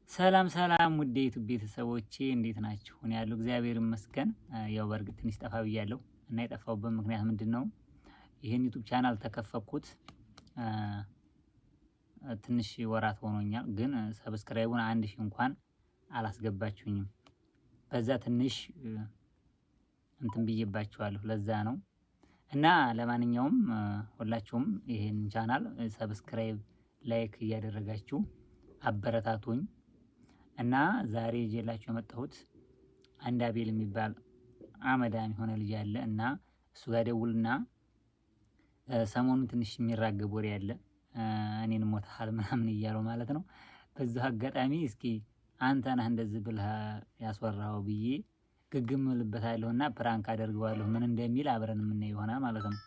ሰላም ሰላም ውድ የዩቱብ ቤተሰቦቼ እንዴት ናችሁ? እኔ ያለው እግዚአብሔር ይመስገን። ያው በእርግጥ ትንሽ ጠፋ ብያለሁ እና የጠፋሁበት ምክንያት ምንድን ነው? ይህን ዩቱብ ቻናል ተከፈኩት ትንሽ ወራት ሆኖኛል፣ ግን subscribe ኡን 1000 እንኳን አላስገባችሁኝም። በዛ ትንሽ እንትን ብዬባችኋለሁ። ለዛ ነው እና ለማንኛውም ሁላችሁም ይህን channel subscribe፣ like እያደረጋችሁ አበረታቱኝ። እና ዛሬ ይዤላችሁ የመጣሁት አንድ አቤል የሚባል አመዳም የሆነ ልጅ አለ እና እሱ ጋር ደውልና ሰሞኑን ትንሽ የሚራገብ ወሬ አለ፣ እኔን ሞተሃል ምናምን እያለው ማለት ነው። በዚሁ አጋጣሚ እስኪ አንተ ነህ እንደዚህ ብለህ ያስወራኸው ብዬ ግግም እልበታለሁ እና prank አደርገዋለሁ። ምን እንደሚል አብረን የምናየው ይሆናል ማለት ነው።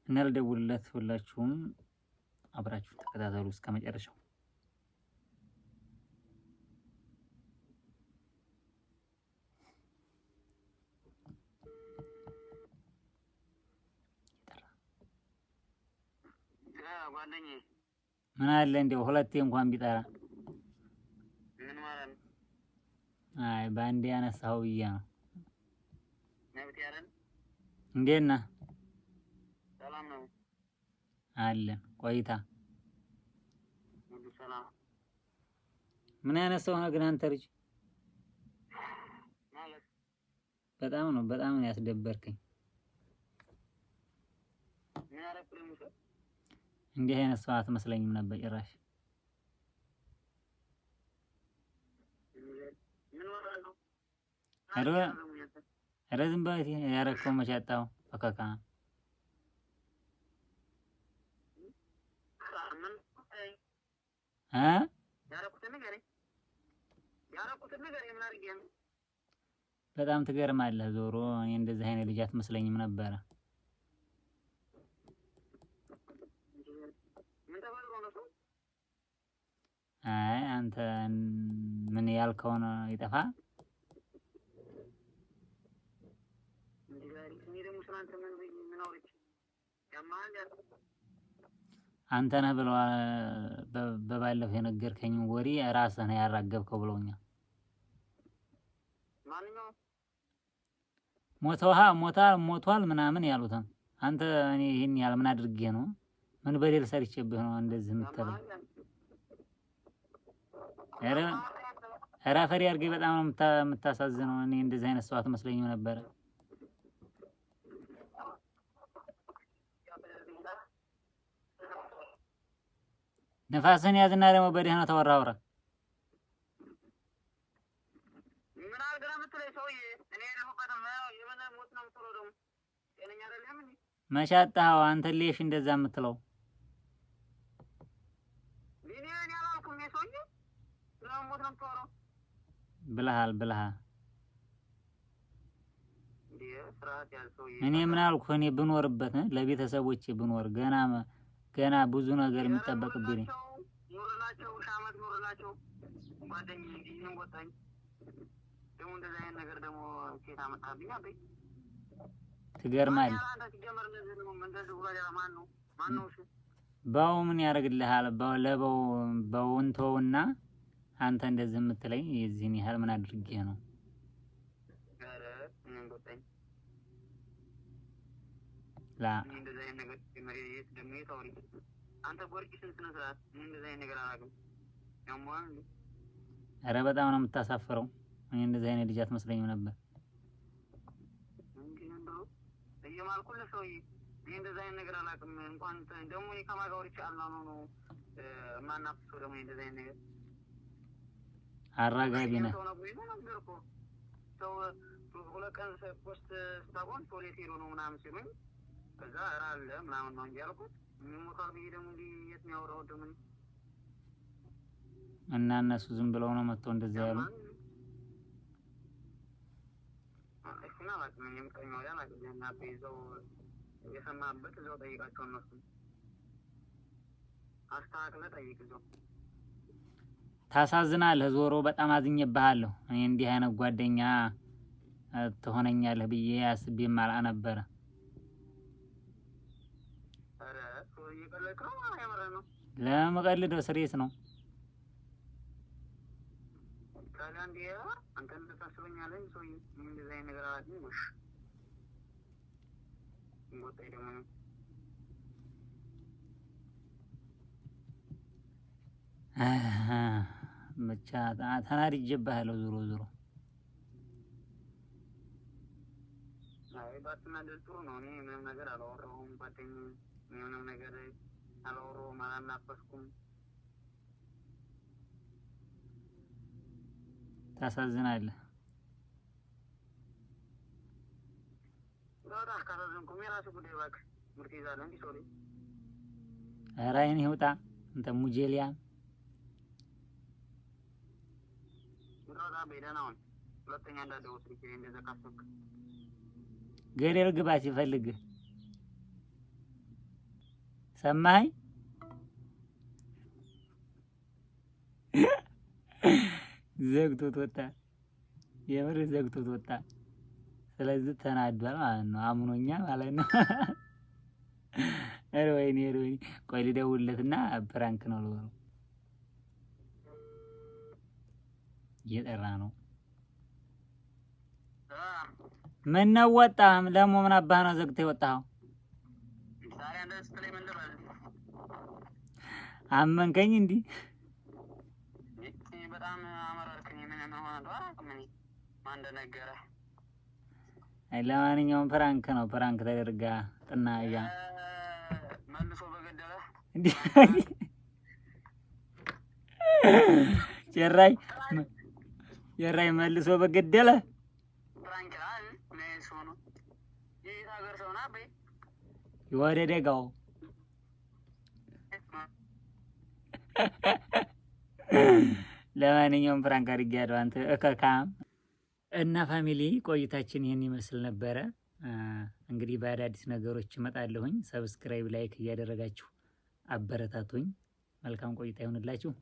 እና ልደውልለት፣ ሁላችሁም አብራችሁ ተከታተሉ እስከ መጨረሻው። ምን አለ እንደው ሁለቴ እንኳን ቢጠራ። አይ በአንዴ ያነሳኸው ብዬ ነው። እንዴት ነህ? አለን ቆይታ። ምን አይነት ሰው ነህ ግን አንተ ልጅ? በጣም ነው ያስደበርከኝ። እንዲህ አይነት ሰው አትመስለኝም ነበር ጭራሽ። ኧረ ዝም በል ያረከው መቼ አጣኸው? ፈካካ እ በጣም ትገርማለህ። ዞሮ እኔ እንደዚህ አይነት ልጅ አትመስለኝም ነበረ። አይ አንተ ምን ያልከውን ይጠፋ። አንተ ነህ ብለዋል። በባለፈው የነገርከኝ ወሬ ራስህ ነህ ያራገብከው ብለውኛል። ሞተውሃ ሞታ ሞቷል ምናምን ያሉትን አንተ እኔ ይህን ያህል ምን አድርጌ ነው? ምን በደል ሰርቼብህ ነው እንደዚህ የምትለኝ? ኧረ አፈሪ አድርገኝ። በጣም ነው የምታሳዝነው። እኔ እንደዚህ አይነት ሰው አትመስለኝም ነበረ። ንፋስን ያዝና ደግሞ በደህና ተወራ አውራ። መቼ አጣኸው አንተ ሌሽ እንደዛ የምትለው? ብለሃል ብለሃል። እኔ ምን አልኩህ? እኔ ብኖርበት ለቤተሰቦቼ ብኖር ገና ገና ብዙ ነገር የሚጠበቅብኝ ትገርማለህ። ባው ምን ያደርግልሃል? ለበው በውን ተውና አንተ እንደዚህ የምትለኝ የዚህን ያህል ምን አድርጌ ነው? ላ ኧረ በጣም ነው የምታሳፍረው። እኔ እንደዚህ አይነት ልጅ አትመስለኝም ነበር። አራጋቢ ነህ። ሁለት ቀን post ስታቆም ቶሌት ሄዶ ነው ምናምን ሲሉኝ ከዛ ኧረ አለ ምናምን ነው እንጂ ያልኩት። ሞቷል ብዬ ደግሞ እንዲህ የት ነው ያወራሁት ደግሞ እና እነሱ ዝም ብለው ነው መጥተው እንደዛ ያሉ። እሱን አላውቅም። እኔም ቀኝ ወዲያ አላውቅም። እና ይዘው የሰማህበት እዛው ጠይቃቸው። እነሱ አስተካክለህ ጠይቅ እዛው። ታሳዝናለህ። ዞሮ በጣም አዝኜብሃለሁ። እኔ እንዲህ አይነት ጓደኛ ትሆነኛለህ ብዬ አስቤም ነበረ። ኧረ እየቀለድክ ነው? የምርህን ነው? ለመቀልደው serious ነው። ታዲያ እንዲህ አንተ ታስበኛለህ? ሰውዬ እንደዚህ አይነት ነገር አላውቅም። ውሽ ወጣኝ ደግሞ ብቻ ተናድጄብሃለሁ። ዞሮ ዞሮ አይ ባትናደድ ጥሩ ነው። እኔ ምንም ነገር አላወራሁም ጓደኛዬ፣ ምንም ነገር አላወራሁም፣ አላናፈስኩም። ታሳዝናለህ። በጣም ካሳዘንኩም የራስህ ጉዳይ እባክህ። ምርት ይዛለህ እንዲህ ሰው ላይ ኧረ ዓይንህ ይውጣ አንተ ሙጀሊያ። ውጣ ውጣ፣ በይ ደህና ሁን። ሁለተኛ እንዳትደውል ስልኬ ላይ እንደዛ ካሰብክ። ገደል ግባ ሲፈልግህ። ሰማኸኝ? ዘግቶት ወጣ። የምር ዘግቶት ወጣ። ስለዚህ ተናዷል ማለት ነው። አምኖኛል ማለት ነው። ኧረ ወይኔ፣ ኧረ ወይኔ። ቆይ ልደውልለትና prank ነው ልበለው። እየጠራ ነው። ምነው ወጣህ? ደግሞ ምን አባህ ነው ዘግተህ የወጣኸው? ታዲያ እንደዚህ ስትለኝ ምን ልበል? አመንከኝ እንዲህ? በጣም አመረርክኝ። ምን ሆነ እንደው አላውቅም እኔ ማን እንደነገረህ። ለማንኛውም prank ነው። Prank ተደርጋ ጥናያ መልሶ በገደለህ። እንዲህ ጭራሽ ጭራሽ መልሶ በገደለ። Prank ይላል። ምን አይነት ሰው ነው? የየት ሀገር ሰው ነው? አበይ ወደ ደጋው። ለማንኛውም prank አድርጌያለሁ። አንተ እከካም እና family ቆይታችን ይህን ይመስል ነበረ። እንግዲህ በአዳዲስ ነገሮች እመጣለሁኝ። Subscribe፣ like እያደረጋችሁ አበረታቱኝ። መልካም ቆይታ ይሁንላችሁ።